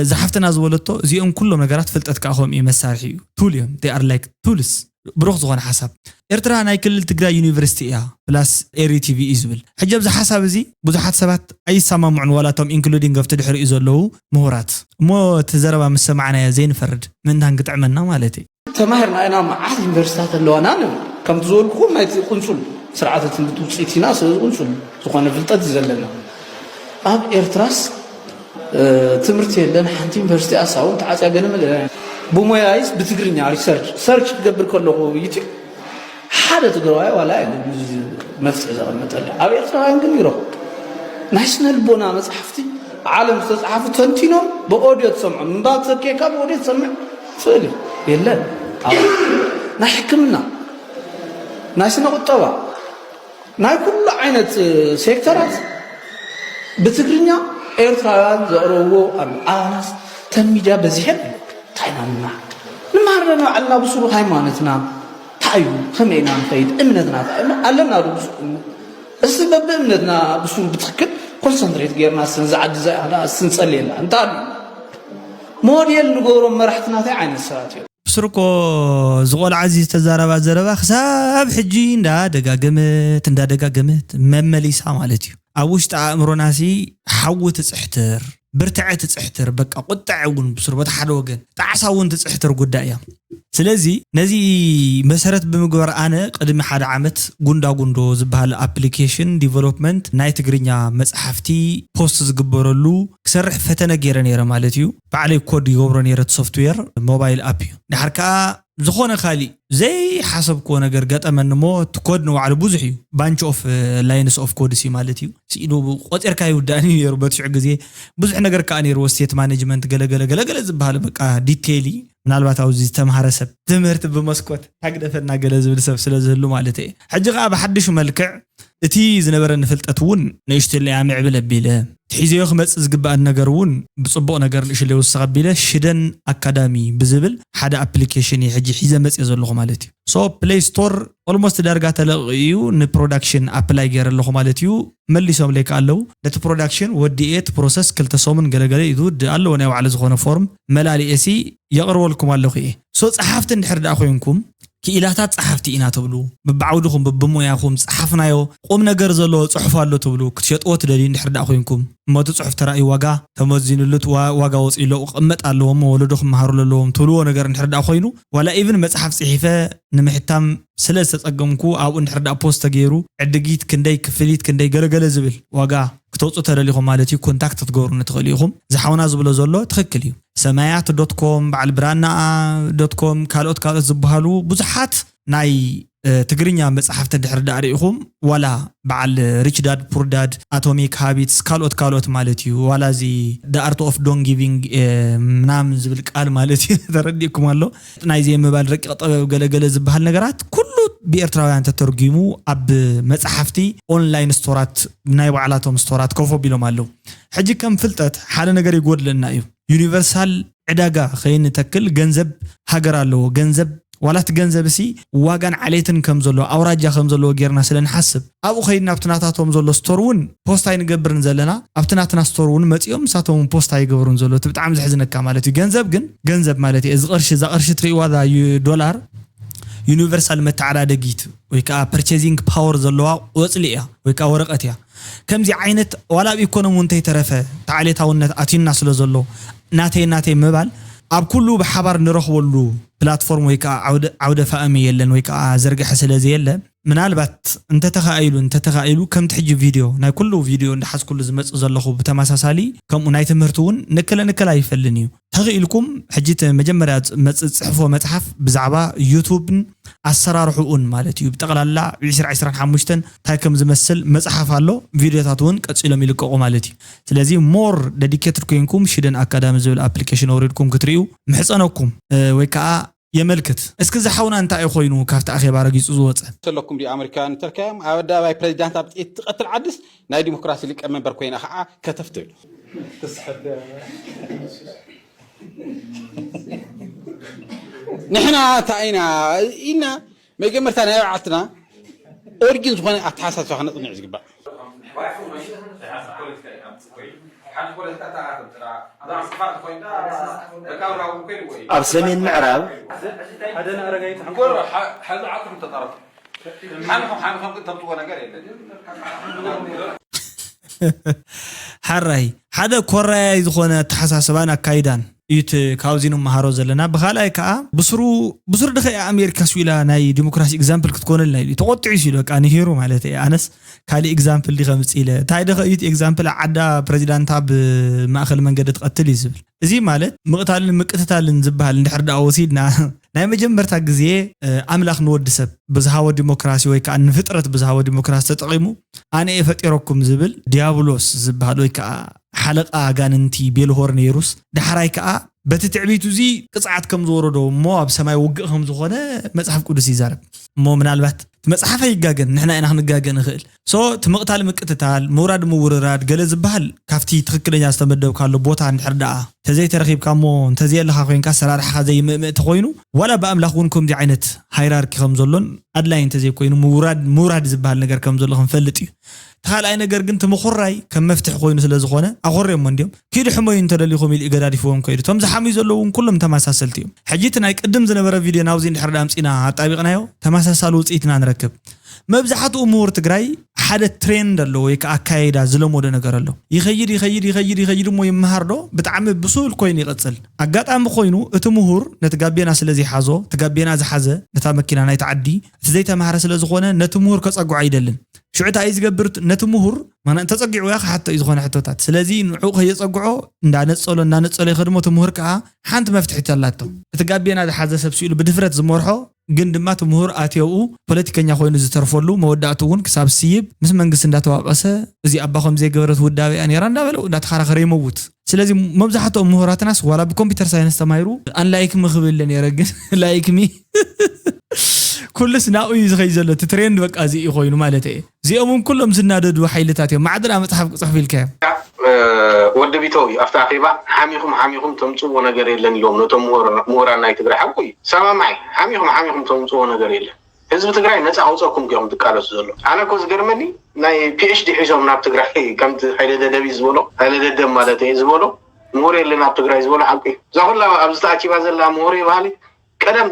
ዝሓፍትና ዝበለቶ እዚኦም ኩሎም ነገራት ፍልጠት ከዓ ከምኡ እዩ፣ መሳርሒ እዩ፣ ቱል እዮም። They are like tools። ብሩኽ ዝኾነ ሓሳብ። ኤርትራ ናይ ክልል ትግራይ ዩኒቨርሲቲ እያ ፕላስ ኤሪ ቲቪ እዩ ዝብል። ሕጂ ኣብዚ ሓሳብ እዚ ብዙሓት ሰባት ኣይሰማምዑን፣ ዋላ እቶም ኢንክሉዲንግ ኣብቲ ድሕሪኡ ዘለዉ ምሁራት። እሞ እቲ ዘረባ ምስ ሰማዕናዮ ዘይንፈርድ ምእንታን ክጥዕመና ማለት እዩ። ተማሂርና ኢና፣ መዓት ዩኒቨርሲታት ኣለዋና ንብል። ከምቲ ዝበልኩኹም ናይቲ ቁንሱል ስርዓተ ትምህርቲ ውፅኢት ኢና፣ ስለዚ ቁንሱል ዝኾነ ፍልጠት እዩ ዘለና። ኣብ ኤርትራስ ትምህርቲ የለን። ሓንቲ ዩኒቨርሲቲ ኣሳውን ተዓፅያ ገለ መለ ብሞያይስ ብትግርኛ ሪሰርች ሰርች ክገብር ከለኹ ዩቲብ ሓደ ትግራዋይ ዋላ የለን እዚ መፍትሒ ዘቐመጠለ። ኣብ ኤርትራውያን ግን ይረኹ ናይ ስነ ልቦና መፅሓፍቲ ዓለም ዝተፅሓፉ ተንቲኖም ብኦድዮ ትሰምዖም። ምንባብ ተኬካ ብኦድዮ ትሰምዕ ትኽእል እዩ። የለን። ኣብ ናይ ሕክምና፣ ናይ ስነ ቁጠባ፣ ናይ ኩሉ ዓይነት ሴክተራት ብትግርኛ ኤርትራውያን ዘቕረብዎ ኣሎ። ኣባናስ ተን ሚድያ በዚሐን እንታይ ኢና ንመሃር? ንመሃር ኣለና ባዕልና ብስሩ ሃይማኖትና እንታይ እዩ? ከመይ ኢና ንኸይድ? እምነትና እንታይ እዩ? ኣለና ዶ ብስሩ እምነት? እስቲ በብእምነትና ብስሩ ብትክክል ኮንሰንትሬት ጌርና እስተን ዝዓዲ እዚኣ ስንጸልየላ እንታይ ኣሎ? ሞዴል ንገብሮም መራሕትና እንታይ ዓይነት ሰባት እዮም? ብስሩ እኮ እዚ ቆልዓ እዚ ዝተዛረባ ዘረባ ክሳብ ሕጂ እንዳደጋገመት እንዳደጋገመት መመሊሳ ማለት እዩ። ኣብ ውሽጢ ኣእምሮናሲ ሓዊ ትፅሕትር፣ ብርትዐ ትፅሕትር፣ በቃ ቁጥዐ እውን ብስሩ በቲ ሓደ ወገን ጣዕሳ እውን ትፅሕትር ጉዳይ እያ። ስለዚ ነዚ መሰረት ብምግባር ኣነ ቅድሚ ሓደ ዓመት ጉንዳ ጉንዶ ዝበሃል ኣፕሊኬሽን ዲቨሎፕመንት ናይ ትግርኛ መፅሓፍቲ ፖስት ዝግበረሉ ክሰርሕ ፈተነ ገይረ ነይረ ማለት እዩ። ባዕለይ ኮድ ይገብሮ ነይረ፣ እቲ ሶፍትዌር ሞባይል ኣፕ እዩ። ድሓር ከዓ ዝኾነ ካሊእ ዘይሓሰብክዎ ነገር ገጠመኒ እሞ እቲ ኮድ ንባዕሉ ብዙሕ እዩ። ባንች ኦፍ ላይንስ ኦፍ ኮድስ እዩ ማለት እዩ። ስኢኑ ቆፂርካ ይውዳእኒ ነይሩ በትሽዑ ግዜ። ብዙሕ ነገር ከዓ ነይርዎ፣ ስቴት ማኔጅመንት ገለገለ ገለገለ ዝበሃል በቃ ዲቴይሊ። ምናልባት ኣብዚ ዝተምሃረ ሰብ ትምህርቲ ብመስኮት ታግደፈና ገለ ዝብል ሰብ ስለ ዝህሉ ማለት እየ። ሕጂ ከዓ ብሓድሽ መልክዕ እቲ ዝነበረኒ ፍልጠት እውን ንእሽተለይ ኣምዕብል ኣቢለ፣ እቲ ሒዘዮ ክመፅእ ዝግበኣኒ ነገር እውን ብፅቡቕ ነገር ንእሽለይ ውስኽ ኣቢለ ሽደን ኣካዳሚ ብዝብል ሓደ ኣፕሊኬሽን እየ ሕጂ ሒዘ መፅየ ዘለኹ ማለት እዩ። ሶ ፕሌይ ስቶር ኦልሞስት ዳርጋ ተለቂቑ እዩ፣ ንፕሮዳክሽን ኣፕላይ ገይረ ኣለኹ ማለት እዩ። መሊሶምለይ ከኣ ኣለዉ። ነቲ ፕሮዳክሽን ወዲኤ እቲ ፕሮሰስ ክልተ ሰሙን ገለገለ እዩ ዝውድእ ኣለዎ፣ ናይ ባዕሉ ዝኾነ ፎርም መላሊኤ ሲ የቕርበልኩም ኣለኹ እየ። ሶ ጸሓፍቲ እንድሕር ደኣ ኮይንኩም ክኢላታት ጸሓፍቲ ኢና ትብሉ፣ ብብዓውድኹም ብብሞያኹም ጸሓፍናዮ ቁም ነገር ዘለዎ ጽሑፍ ኣሎ ትብሉ ክትሸጥዎ ትደልዩ እንድሕር ደኣ ኮይንኩም፣ እሞ እቲ ጽሑፍ ተራእዩ ዋጋ ተመዚኑሉ እቲ ዋ- ዋጋ ወጺእሎ ክቕመጥ ኣለዎ እሞ ወለዶ ክመሃሩሉ ኣለዎም ትብልዎ ነገር እንድሕር ደኣ ኮይኑ፣ ዋላ ኢቭን መጽሓፍ ጽሒፈ ንምሕታም ስለ ዝተጸገምኩ ኣብኡ እንድሕር ደኣ ፖስት ተገይሩ ዕድጊት ክንደይ ክፍሊት ክንደይ ገለገለ ዝብል ዋጋ ክተውፅኡ ተደሊኹም ማለት እዩ ኮንታክት ክትገብሩኒ ትኽእሉ ኢኹም። ዝሓውና ዝብሎ ዘሎ ትኽክል እዩ። ሰማያት ዶት ኮም፣ በዓል ብራና ዶት ኮም፣ ካልኦት ካልኦት ዝበሃሉ ብዙሓት ናይ ትግርኛ መፅሓፍቲ ድሕር ዳኣ ርኢኹም ዋላ በዓል ሪች ዳድ ፑር ዳድ፣ ኣቶሚክ ሃቢትስ፣ ካልኦት ካልኦት ማለት እዩ። ዋላ እዚ ደ ኣርት ኦፍ ዶን ጊቪንግ ምናምን ዝብል ቃል ማለት እዩ። ተረዲእኩም ኣሎ። ናይ ዘይምባል ረቂቕ ጥበብ ገለገለ ዝበሃል ነገራት ኩሉ ብኤርትራውያን ተተርጒሙ ኣብ መፅሓፍቲ ኦንላይን ስቶራት ናይ ባዕላቶም ስቶራት ከፍ ኣቢሎም ኣለዉ። ሕጂ ከም ፍልጠት ሓደ ነገር ይጎድለና እዩ። ዩኒቨርሳል ዕዳጋ ከይንተክል ገንዘብ ሃገር ኣለዎ። ገንዘብ ዋላ እቲ ገንዘብ ሲ ዋጋን ዓሌትን ከም ዘለዎ ኣውራጃ ከም ዘለዎ ጌርና ስለ ንሓስብ ኣብኡ ከይድና ኣብቲ ናታቶም ዘሎ ስቶር እውን ፖስት ኣይንገብርን ዘለና። ኣብቲ ናትና ስቶር እውን መፂኦም ንሳቶም እውን ፖስት ኣይገብሩን ዘሎ። እቲ ብጣዕሚ ዘሕዝነካ ማለት እዩ። ገንዘብ ግን ገንዘብ ማለት እዩ። እዚ ቅርሺ እዛ ቅርሺ ትርእይዋ እዛ ዩ- ዶላር ዩኒቨርሳል መተዓዳደጊት ወይ ከዓ ፐርቼዚንግ ፓወር ዘለዋ ቆፅሊ እያ ወይ ከዓ ወረቐት እያ። ከምዚ ዓይነት ዋላ ኣብ ኢኮኖሚ እውን እንተይተረፈ ተዓሌታውነት ኣትዩና ስለ ዘሎ ናተይ ናተይ ምባል ኣብ ኩሉ ብሓባር ንረኽበሉ ፕላትፎርም ወይ ከዓ ዓውደ- ዓውደ ፋእሚ የለን ወይ ከዓ ዘርግሐ ስለ ዘየለ ምናልባት እንተተኻኢሉ እንተተኻኢሉ ከምቲ ሕጂ ቪድዮ ናይ ኩሉ ቪድዮ እንዳሓዝኩሉ ዝመፅእ ዘለኹ ብተመሳሳሊ ከምኡ ናይ ትምህርቲ እውን ንክለ ንክል ኣይፈልን እዩ። ተኽኢልኩም ሕጂ እቲ መጀመርያ መጽ- ጽሕፎ መጽሓፍ ብዛዕባ ዩቱብን ኣሰራርሕኡን ማለት እዩ። ብጠቕላላ ዒስራ ዒስራን ሓሙሽተን እንታይ ከም ዝመስል መጽሓፍ ኣሎ። ቪድዮታት እውን ቀጺሎም ይልቀቑ ማለት እዩ። ስለዚ ሞር ደዲኬትድ ኮይንኩም ሽደን ኣካዳሚ ዝብል ኣፕሊኬሽን ኣውሪድኩም ክትርእዩ ምሕጸነኩም እ፣ ወይ ከዓ የመልክት። እስኪ ዝሓውና እንታይ ኮይኑ ካብቲ ኣኼባ ረጊጹ ዝወጸ? ዘለኩም ድዩ ኣመሪካውያን እንተልካዮም ኣብ ኣደባባይ ፕሬዚዳንት ኣብ ጥይት ትቐትል ዓድስ ናይ ዲሞክራሲ ሊቀ መንበር ኮይና ከዓ ከተፍ ትብል። ንሕና እንታይ ኢና ኢልና መጀመርታ ናይ ባዕልትና ኦሪጂን ዝኾነ ኣተሓሳስባ ክነፅንዕ ዝግባእ። ኣብ ሰሜን ምዕራብ ሓራይ ሓደ ኮራያይ ዝኾነ ኣተሓሳስባን ኣካይዳን እዩ እቲ ካብዚ ንመሃሮ ዘለና። ብኻልኣይ ከዓ ብስሩ ብስሩ ድኸ ኣሜሪካ ስኢላ ናይ ዲሞክራሲ ኤግዛምፕል ክትኮነልና ኢሉ ተቆጢዑ ሲሉ በቃ ንሂሩ ማለት እየ። ኣነስ ካልእ ኤግዛምፕል ዲ ከምፅእ ኢለ እንታይ ድኸ እዩ እቲ ኤግዛምፕል ዓዳ ፕሬዚዳንታ ብማእኸል መንገዲ ትቐትል እዩ ዝብል። እዚ ማለት ምቕታልን ምቅትታልን ዝበሃል እንድሕር ደኣ ወሲድና ናይ መጀመርታ ግዜ ኣምላኽ ንወዲ ሰብ ብዝሃቦ ዲሞክራሲ ወይ ከዓ ንፍጥረት ብዝሃቦ ዲሞክራሲ ተጠቒሙ ኣነ እየ ፈጢረኩም ዝብል ዲያብሎስ ዝበሃል ወይ ከዓ ሓለቓ ኣጋንንቲ ቤልሆር ነይሩስ ዳሕራይ ከዓ በቲ ትዕቢቱ እዚ ቅፅዓት ከም ዝወረዶ እሞ ኣብ ሰማይ ውግእ ከም ዝኾነ መፅሓፍ ቅዱስ ይዛረብ። እሞ ምናልባት እቲ መፅሓፍ ኣይጋገን ንሕና ኢና ክንጋገ ንኽእል። ሶ እቲ ምቕታል ምቅትታል ምውራድ ምውርራድ ገለ ዝበሃል ካብቲ ትኽክለኛ ዝተመደብካሉ ቦታ እንድሕር ደኣ እንተዘይተረኺብካ እሞ እንተዘየለኻ ኮይንካ ኣሰራርሓኻ ዘይምእምእ ተኾይኑ ዋላ ብኣምላኽ እውን ከምዚ ዓይነት ሃይራርኪ ከም ዘሎን ኣድላይ እንተዘይኮይኑ ምውራድ ምውራድ ዝበሃል ነገር ከም ዘሎ ክንፈልጥ እዩ። እቲ ካልኣይ ነገር ግን እቲ ምኹራይ ከም መፍትሒ ኮይኑ ስለ ዝኾነ ኣኾርዮሞ እንዲዮም ኪዱ ሕመዩ እንተደሊኹም ኢሉ ገዳዲፍዎም ከይዱ እቶም ዝሓምዩ ዘለዉ እውን ኩሎም ተመሳሰልቲ እዮም። ሕጂ እቲ ናይ ቅድም ዝነበረ ቪድዮ ናብዚ እንድሕር ዳ ኣምፂና ኣጣቢቕናዮ ተመሳሳሊ ውፅኢትና ንረክብ። መብዛሕትኡ ምሁር ትግራይ ሓደ ትሬንድ ኣሎ ወይ ከዓ ኣካይዳ ዝለመዶ ነገር ኣሎ። ይኸይድ ይኸይድ ይኸይድ ይኸይድ እሞ ይመሃር ዶ ብጣዕሚ ብሱል ኮይኑ ይቐፅል። ኣጋጣሚ ኮይኑ እቲ ምሁር ነቲ ጋቤና ስለ ዘይሓዞ እቲ ጋቤና ዝሓዘ ነታ መኪና ናይቲ ዓዲ እቲ ዘይተማሃረ ስለ ዝኾነ ነቲ ምሁር ከፀግዖ ኣይደልን። ሽዑ እንታይ እዩ ዝገብር ነቲ ምሁር ማና እንተፀጊዕዎ እያ ክሓቶ እዩ ዝኾነ ሕቶታት ስለዚ ንዕኡ ከየፀግዖ እንዳነፀሎ እንዳነፀሎ ይኸድሞ እቲ ምሁር ከዓ ሓንቲ መፍትሒት ኣላቶ። እቲ ጋቤና ዝሓዘ ሰብ ስኢሉ ብድፍረት ዝመርሖ ግን ድማ እቲ ምሁር ኣትየኡ ፖለቲከኛ ኮይኑ ዝተርፈሉ መወዳእቱ እውን ክሳብ ስይብ ምስ መንግስቲ እንዳተዋቀሰ እዚ ኣባ ከም ዘይገበረት ውዳበ እያ ነራ እንዳበለ እንዳተኸራኸረ ይመውት። ስለዚ መብዛሕትኦም ምሁራትናስ ዋላ ብኮምፒተር ሳይንስ ተማሂሩ ኣንላይክ ሚ ክብል ነረ ግን ላይክ ሚ ኩሉስ ናብኡ እዩ ዝኸይ ዘሎ እቲ ትሬንድ በቃ እዚ እዩ ኮይኑ ማለት እየ። እዚኦም እውን ኩሎም ዝናደዱ ሓይልታት እዮም ማዕድና መፅሓፍ ክፅሕፉ ኢልካዮም። ወዲ ቢተው እዩ ኣብቲ ኣኼባ ሓሚኹም ሓሚኹም ተምፅዎ ነገር የለን ኢሎም ነቶም ምሁራን ናይ ትግራይ ሓቁ እዩ ሰማማዒ ሓሚኹም ሓሚኹም ተምፅዎ ነገር የለን ህዝቢ ትግራይ ነፃ ኣውፀኩም እዮም ትቃለሱ ዘሎ ኣነ እኮ ዝገርመኒ ናይ ፒኤችዲ ሒዞም ናብ ትግራይ ከምቲ ሃይለ ደደቢ ዝበሎ ሃይለ ደደብ ማለት እየ ዝበሎ ምሁር የለን ኣብ ትግራይ ዝበሎ ሓቁ እዩ እዛ ኩላ ኣብዚ ተኣኪባ ዘላ ምሁር ይበሃል ቀደም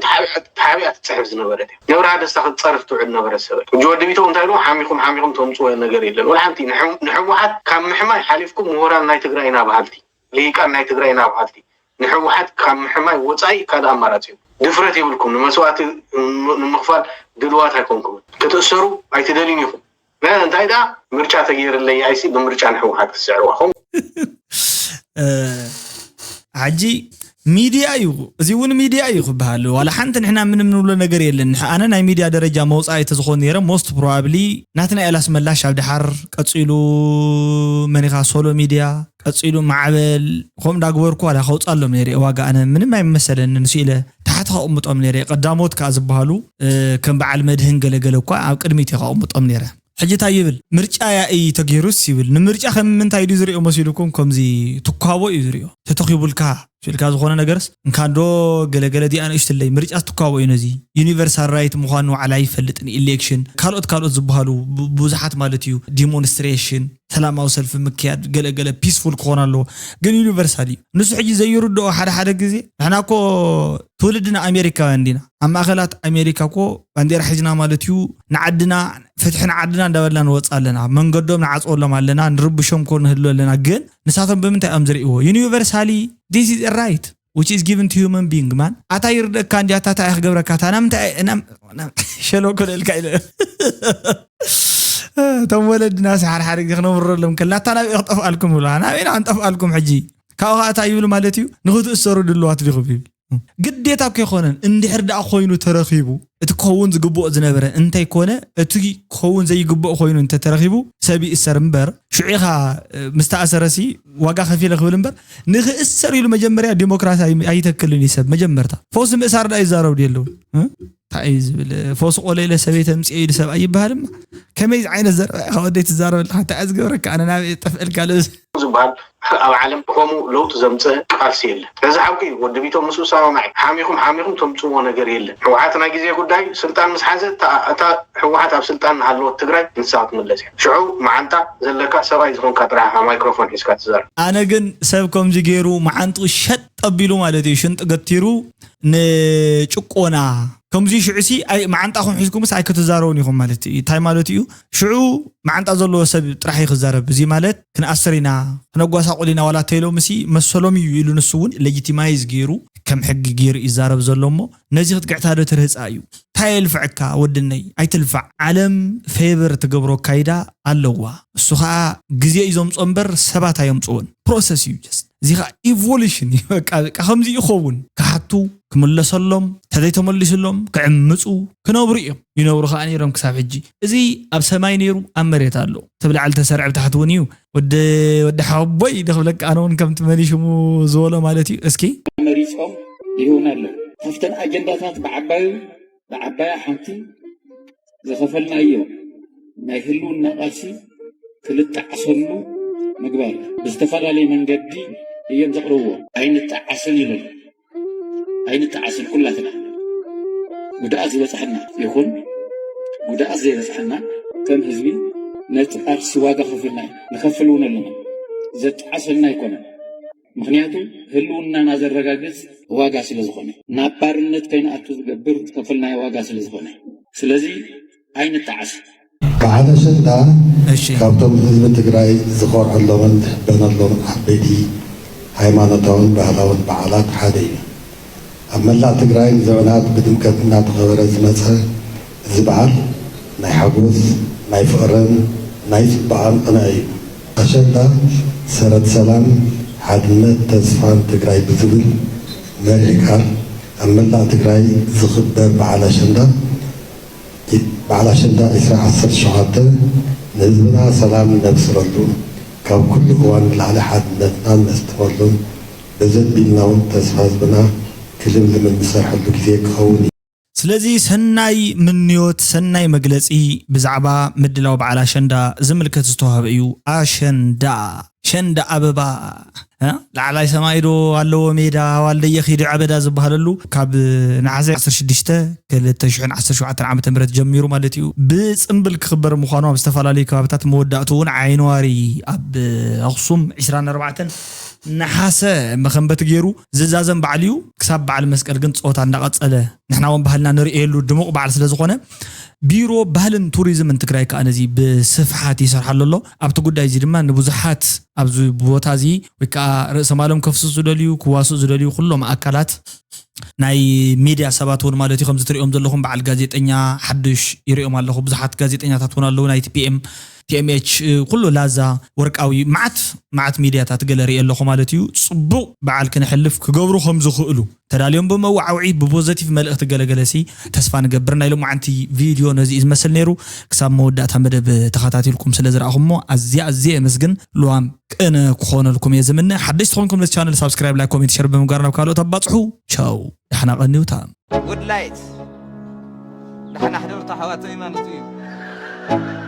ተሓቢኣ ትፅሕፍ ዝነበረት እያ። ነብርሃ ደስታ ክትፀርፍ ትውዕል ነበረት ሰበ ሕጂ ወዲ ቢተው እንታይ ኢሉ ሓሚኹም ሓሚኹም ተምፅዎ ነገር የለን። ወላ ሓንቲ ንሕወሓት ካብ ምሕማይ ሓሊፍኩም ምሁራን ናይ ትግራይ ኢና በሃልቲ፣ ልሂቃን ናይ ትግራይ ኢና በሃልቲ ንሕወሓት ካብ ምሕማይ ወፃኢ ካልእ ኣማራፂ እዩ። ድፍረት የብልኩም። ንመስዋእቲ ንምኽፋል ድልዋት ኣይኮንኩምን። ክትእሰሩ ኣይትደልዩን ኢኹም። እንታይ ደኣ ምርጫ ተገይርለይ ኣይሲ ብምርጫ ንሕወሓት ክስዕርዋ ኹም ሕጂ ሚድያ እዩ፣ እዚ እውን ሚድያ እዩ ክበሃል። ዋላ ሓንቲ ንሕና ምንም ንብሎ ነገር የለን። ኣነ ናይ ሚድያ ደረጃ መውፃኢ ተዝኾን ነይረ most probably ናትና ኤላስ መላሽ ኣብ ድሓር ቀፂሉ መኒኻ ሶሎ ሚድያ ቀፂሉ ማዕበል ከምኡ እንዳግበርኩ ዋላ ከውፃሎም ነይረ ዋጋ ኣነ ምንም ኣይመሰለኒ ንሱ ኢለ ታሕቲ ከቕምጦም ነይረ። ቀዳሞት ከዓ ዝበሃሉ ከም በዓል መድህን ገለገለ እኳ ኣብ ቅድሚት ከቕምጦም ነይረ። ሕጂ እንታይ ይብል? ምርጫ ያኢ ተገይሩስ ይብል። ንምርጫ ከም ምንታይ ድዩ ዝሪኦ መሲሉኩም? ከምዚ ትኳቦ እዩ ዝሪኦ። ተተኺቡልካ ኢልካ ዝኾነ ነገርስ እንካንዶ ገለገለ ዲኣ ንእሽትለይ ምርጫ ትኳቦ እዩ። ነዚ ዩኒቨርሳል ራይት ምዃኑ ዋዕላ ይፈልጥን ኢሌክሽን ካልኦት ካልኦት ዝበሃሉ ብዙሓት ማለት እዩ። ዲሞንስትሬሽን ሰላማዊ ሰልፊ ምክያድ ገለገለ ፒስፉል ክኾን ኣለዎ። ግን ዩኒቨርሳል እዩ። ንሱ ሕጂ ዘይርድኦ ሓደ ሓደ ግዜ ንሕና እኮ ትውልድና ኣሜሪካውያን ዲና ኣብ ማእኸላት ኣሜሪካ እኮ ባንዴራ ሒዝና ማለት እዩ ንዓድና ፍትሒ ንዓድና እንዳበልና ንወፅእ ኣለና። መንገዶም ንዓፅወሎም ኣለና፣ ንርብሾም ኮ ንህሉ ኣለና። ግን ንሳቶም ብምንታይ እዮም ዝርእይዎ? Universally this is a right which is given to human being man ኣታ ይርደካ እንዲ ኣታ እንታይ ክገብረካ ታና ምንታይ ሸሎ ኮለልካ ኢለ እቶም ወለድና ሲ ሓደ ሓደ ግዜ ክነብረሎም ከላ ኣታ ናበይ ክጠፍኣልኩም ብላ ናበይና ክንጠፍኣልኩም ሕጂ ካብኡ ከዓ እንታይ ይብሉ ማለት እዩ ንክትእሰሩ ድልዋት ዲኹም ይብል ግዴታ ከይኮነን እንድሕር ደኣ ኮይኑ ተረኺቡ እቲ ክኸውን ዝግብኦ ዝነበረ እንተይኮነ እቲ ክኸውን ዘይግብኦ ኮይኑ እንተተረኺቡ ሰብ ይእሰር እምበር ሽዑ ኢኻ ምስ ተኣሰረሲ ዋጋ ከፊለ ክብል እምበር ንክእሰር ኢሉ መጀመርያ ዲሞክራሲ ኣይተክልን እዩ ሰብ መጀመርታ ፈውሲ ምእሳር ደኣ ይዛረብ ድየለውን እንታይ እዩ ዝብል ፈውሲ ቆሎ ኢለ ሰበይ ተምፅኦ ኢሉ ሰብ ኣይበሃልማ ከመይ ዓይነት ዘረባ ኢኻ ወደይ ትዛረብ ኣለካ እንታይ ዝገብረካ ኣነ ናበይ ጠፍእልካ ልእስ ዝበሃል ኣብ ዓለም ከምኡ ለውጢ ዘምፅእ ቃልሲ የለን። እዚ ሓቂ እዩ። ወዲ ቢቶም ምስኡ ሰማማዕ እዩ። ሓሚኹም ሓሚኹም ተምፅዎ ነገር የለን። ህወሓት ናይ ግዜ ጉዳይ ስልጣን ምስ ሓዘ እታ ህወሓት ኣብ ስልጣን እናሃለወት ትግራይ ንሳ ክትምለስ እያ። ሽዑ መዓንጣ ዘለካ ሰብኣይ ዝኾንካ ጥራሕ ኢኻ ማይክሮፎን ሒዝካ ትዛረብ። ኣነ ግን ሰብ ከምዚ ገይሩ መዓንጥኡ ሸጥ ኣቢሉ ማለት እዩ ሽንጡ ገቲሩ ንጭቆና ከምዚ ሽዑ ሲ ኣይ መዓንጣኹም ሒዝኩምስ ኣይክትዛረቡን ኢኹም ማለት እዩ። እንታይ ማለት እዩ? ሽዑ መዓንጣ ዘለዎ ሰብ ጥራሕ እዩ ክዛረብ። እዚ ማለት ክንኣስር ኢና፣ ክነጓሳቑል ኢና ዋላ ተይሎምሲ መሰሎም እዩ ኢሉ ንሱ እውን ሌጂቲማይዝ ገይሩ ከም ሕጊ ገይሩ ይዛረብ ዘሎ እሞ ነዚ ክትግዕታ ዶ ትርህፃ እዩ? እንታይ የልፍዐካ ወድነይ? ኣይትልፋዕ። ዓለም ፌቨር ትገብሮ ኣካይዳ ኣለዋ። እሱ ከዓ ግዜ እዩ ዘምፅኦ እምበር ሰባት ኣየምፅኦን። ፕሮሰስ እዩ ጀስት። እዚ ከዓ ኢቮሉሽን እዩ። በቃ በቃ ከምዚ ይኸውን። ክሓቱ ክምለሰሎም፣ ተዘይተመሊስሎም ክዕምፁ ክነብሩ እዮም። ይነብሩ ከዓ ነይሮም ክሳብ ሕጂ። እዚ ኣብ ሰማይ ነይሩ ኣብ መሬት ኣሎ። እቲ ብላዕሊ ተሰርዐ ብታሕቲ እውን እዩ። ወዲ ወዲ ሓቦይ ድኽብለካ ኣነ እውን ከምቲ መን ሽሙ ዝበሎ ማለት እዩ። እስኪ መሪፆም ይህቡና ኣለዉ። ካብተን ኣጀንዳታት ብዓባዩ ብዓባያ ሓንቲ ዝኸፈልናዮ ናይ ህልውና ቃልሲ ክልጣዓሰሉ ምግባር እዩ። ብዝተፈላለየ መንገዲ እዮም ዘቕርብዎ። ኣይንጣዓስን ይብሉ። ኣይንጣዓስን ኩላትና። ጉድኣት ዝበፅሐና ይኹን ጉድኣት ዘይበፅሐና ከም ህዝቢ ነቲ ቃልሲ ዋጋ ከፊልና ኢና። ንኸፍል እውን ኣለና። ዘጣዓሰልና ኣይኮነን። ምኽንያቱ ህልውናና ዘረጋግፅ ዋጋ ስለ ዝኾነ፣ ናብ ባርነት ከይንኣቱ ዝገብር ዝኸፈልናዮ ዋጋ ስለ ዝኾነ፣ ስለዚ ኣይንጣዓስ። በዓል ኣሸንዳ እሺ። ካብቶም ህዝቢ ትግራይ ዝኾርዐሎምን ዝሕበነሎምን ዓበይቲ ሃይማኖታውን ባህላውን በዓላት ሓደ እዩ። ኣብ መላእ ትግራይ ንዘመናት ብድምቀት እናተኸበረ ዝመፀ እዚ በዓል ናይ ሓጎስ፣ ናይ ፍቕርን ናይ ፅባቐን ቅነ እዩ። ኣሸንዳ ሰረት ሰላም፣ ሓድነት፣ ተስፋን ትግራይ ብዝብል መሪሕ ቃል ኣብ መላእ ትግራይ ዝኽበር በዓል ኣሸንዳ በዓል ኣሸንዳ ዒስራ ዓሰርተ ሸውዓተ ንህዝብና ሰላም ነብስረሉ፣ ካብ ኩሉ እዋን ንላዕሊ ሓድነትና ነስጥመሉን በዘቢልና እውን ተስፋ ህዝብና ክልምልምን ንሰርሐሉ ግዜ ክኸውን እዩ። ስለዚ ሰናይ ምንዮት ሰናይ መግለፂ ብዛዕባ ምድላው በዓል ኣሸንዳ ዝምልከት ዝተዋህበ እዩ። ኣሸንዳ ሸንዳ ኣበባ እ? ላዕላይ ሰማይ ዶ ኣለዎ ሜዳ ዋልደየ ኺዱ ዓበዳ ዝበሃለሉ ካብ ነሓሰ ዓሰርተ ሽዱሽተ ክልተ ሽሕን ዓሰርተ ሸውዓተን ዓመተ ምህረት ጀሚሩ ማለት እዩ ብፅምብል ክኽበር ምዃኑ ኣብ ዝተፈላለዩ ከባብታት መወዳእቱ እውን ዓይንዋሪ ኣብ ኣኽሱም ዕስራን ኣርባዕተን ነሓሰ መኸንበቲ ገይሩ ዝዛዘም በዓል እዩ። ክሳብ በዓል መስቀል ግን ፀወታ እንዳቐፀለ ንሕና እውን ባህልና ንርእየሉ ድሙቕ በዓል ስለ ዝኾነ ቢሮ ባህልን ቱሪዝምን ትግራይ ከዓ ነዚ ብስፍሓት ይሰርሓሉ ኣሎ። ኣብቲ ጉዳይ እዚ ድማ ንብዙሓት ኣብዚ ቦታ እዚ ወይ ከዓ ርእሰ ማሎም ከፍስሱ ዝደልዩ ክዋስኡ ዝደልዩ ኩሎም ኣካላት ናይ ሚድያ ሰባት እውን ማለት እዩ ከምዚ ትሪኦም ዘለኹም በዓል ጋዜጠኛ ሓዱሽ ይሪኦም ኣለኹ። ብዙሓት ጋዜጠኛታት እውን ኣለዉ ናይቲ ፒኤም ቲኤምኤች ኩሉ ላዛ ወርቃዊ መዓት መዓት ሚድያታት ገለ ሪኤ ኣለኹ ማለት እዩ። ፅቡቕ በዓል ክነሕልፍ ክገብሩ ከም ዝኽእሉ ተዳልዮም ብመዋዓውዒ ብፖዘቲቭ መልእኽቲ ገለገለ ሲ ተስፋ ንገብር። ናይ ሎማዓንቲ ቪድዮ ነዚ እዩ ዝመስል ነይሩ። ክሳብ መወዳእታ መደብ ተኸታቲልኩም ስለ ዝረኣኹሞ ኣዝየ ኣዝየ የመስግን። ልዋም ቅነ ክኾነልኩም እየ ዝምነ። ሓደሽቲ ዝኾንኩም ነዚ ቻነል ሳብስክራይብ፣ ላይክ፣ ኮሜንት፣ ሸር ብምግባር ናብ ካልኦት ኣባፅሑ። ቻው፣ ደሕና ቀንዩታ። ጉድ ላይት ደሓን ኣሕደርቱ ኣሕዋተይ ማለት እዩ።